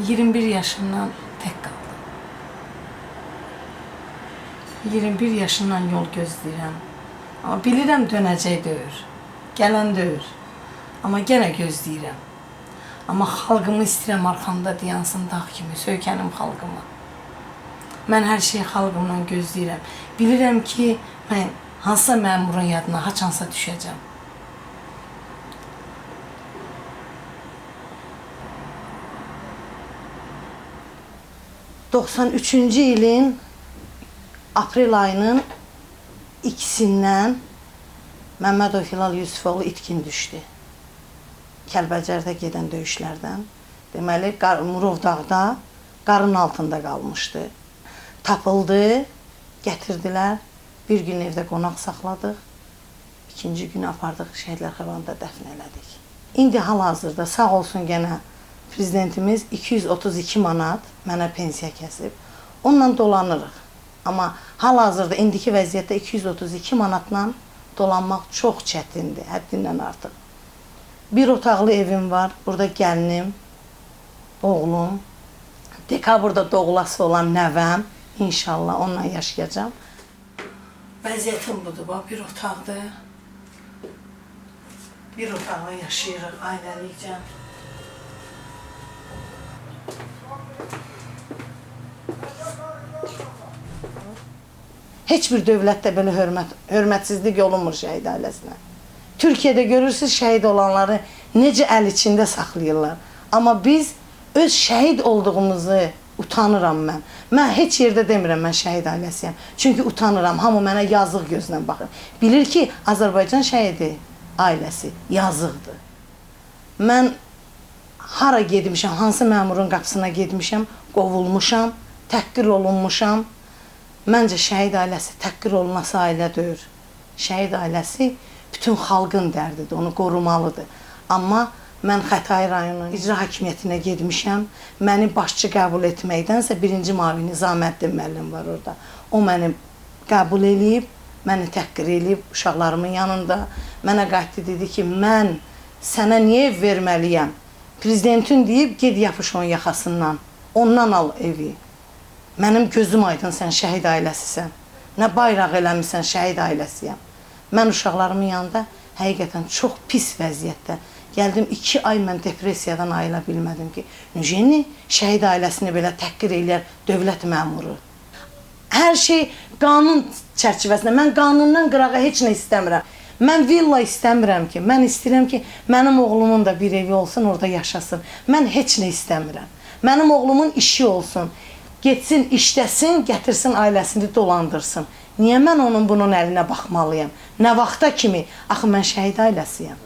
21 yaşından tək qaldım. 21 yaşından yol gözləyirəm. Amma bilirəm dönəcək deyir. Gələn deyir. Amma yenə gözləyirəm. Amma xalqımı istəyirəm arxamda dayansın dağ kimi, söykənim xalqıma. Mən hər şeyi xalqımdan gözləyirəm. Bilirəm ki, mən hansısa məmurun yadına haçansa düşəcəm. ...93-cü ilin aprel ayının 2-sindən Məmmədov Hilal Yusufoğlu itkin düşdü. Kəlbəcərdə gedən döyüşlərdən. Deməli, Murov dağda qarın altında qalmışdı. Tapıldı, gətirdilər. Bir gün evdə qonaq saxladıq. İkinci günü apardıq, Şəhidlər Xiyabanında dəfn elədik. İndi hal-hazırda sağ olsun gənə prezidentimiz 232 manat mənə pensiya kəsib. Onunla dolanırıq. Amma hal-hazırda indiki vəziyyətdə 232 manatla dolanmaq çox çətindir, həddindən artıq. Bir otaqlı evim var. Burada gəlinim, oğlum, dekabrda doğulası olan nəvəm, inşallah onunla yaşayacağam. Vəziyyətim budur, bax, bir otaqdır. Bir otaqda yaşayırıq ailəlikcə. Heç bir dövlətdə belə hörmətsizlik olunmur şəhid ailəsinə. Türkiyədə görürsünüz şəhid olanları necə əl içində saxlayırlar. Amma biz öz şəhid olduğumuzu utanıram mən. Mən heç yerdə demirəm mən şəhid ailəsiyəm. Çünki utanıram, hamı mənə yazıq gözlə baxır. Bilir ki, Azərbaycan şəhidi ailəsi yazıqdır. Mən hara getmişəm, hansı məmurun qapısına getmişəm, qovulmuşam, təhqir olunmuşam. Məncə şəhid ailəsi təhqir olunası ailə deyil. Şəhid ailəsi bütün xalqın dərdidir, onu qorumalıdır. Amma mən Xətai rayonunun icra hakimiyyətinə getmişəm. Məni başçı qəbul etməkdənsə birinci müavini Nizaməddin müəllim var orada. O məni qəbul eləyib, məni təhqir eləyib uşaqlarımın yanında. Mənə qayıtdı, dedi ki, mən sənə niyə ev verməliyəm? Prezidentin deyib, ged yapış onun yaxasından, ondan al evi. Mənim gözüm aydın, sən şəhid ailəsisən. Nə bayraq eləmisən, şəhid ailəsiyəm. Mən uşaqlarımın yanında həqiqətən çox pis vəziyyətdə. Gəldim 2 ay mən depressiyadan ayıla bilmədim ki, necə şəhid ailəsini belə təhqir eləyər dövlət məmuru. Hər şey qanun çərçivəsində. Mən qanundan qırağa heç nə istəmirəm. Mən villa istəmirəm ki, mən istəyirəm ki, mənim oğlumun da bir evi olsun, orada yaşasın. Mən heç nə istəmirəm. Mənim oğlumun işi olsun. Getsin, işləsin, gətirsin ailəsini dolandırsın. Niyə mən onun bunun əlinə baxmalıyam? Nə vaxta kimi? Axı mən şəhid ailəsiyəm.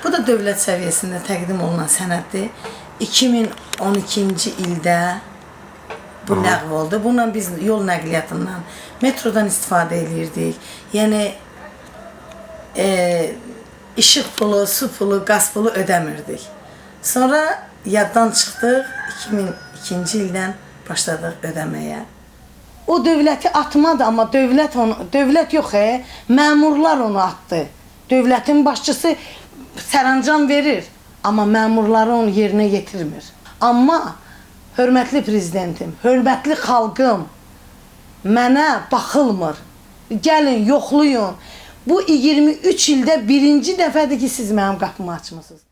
Bu da dövlət səviyyəsində təqdim olunan sənəddir. 2012-ci ildə bu ləğv oldu. Bununla biz yol nəqliyyatından, metrodan istifadə eləyirdik. Yəni işıq pulu, su pulu, qaz pulu ödəmirdik. Sonra yaddan çıxdıq, 2002-ci ildən başladıq ödəməyə. O dövləti atmadı, amma dövlət onu, dövlət yox, məmurlar onu atdı. Dövlətin başçısı sərəncam verir, amma məmurları onu yerinə yetirmir. Amma hörmətli prezidentim, hörmətli xalqım, mənə baxılmır. Gəlin, yoxlayın. Bu 23 ildə birinci dəfədir ki, siz mənim qapımı açmısınız.